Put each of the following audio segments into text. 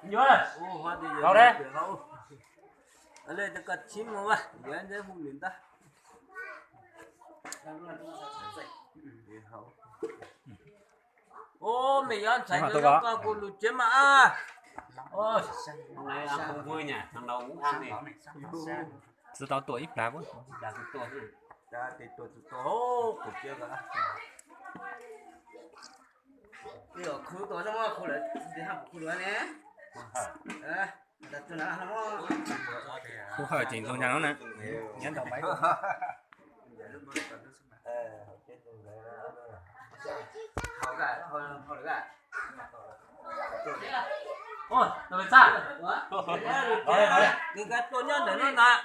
Yuav. Hau de. Hau. Hle koj tsis mus, yuav nteb hu nws ntag. Ub, me yuav ntxhais, koj kuv lus tsev mas. Tsis tau tuaj ib plag. Kuv hawm ces ntxoog ntag no na. Nws tuaj nyob ntawm no ntag.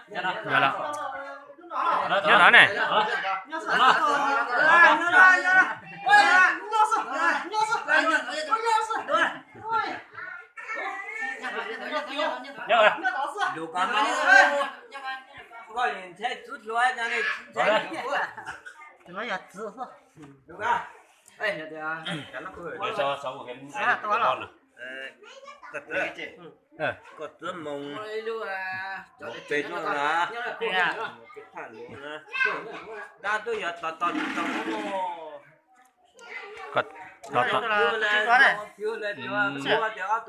Nyob no ne. Lus koj no, koj ntshai txwv hluas, ntshai txwv hluas. Koj txwv moos, moos pes no na. Dab twb yog tos tos tsis tau.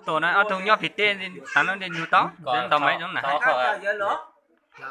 Tus no ob tug nyob pem teb, tav no ntshe yug tau, ntaus maiv zoo na.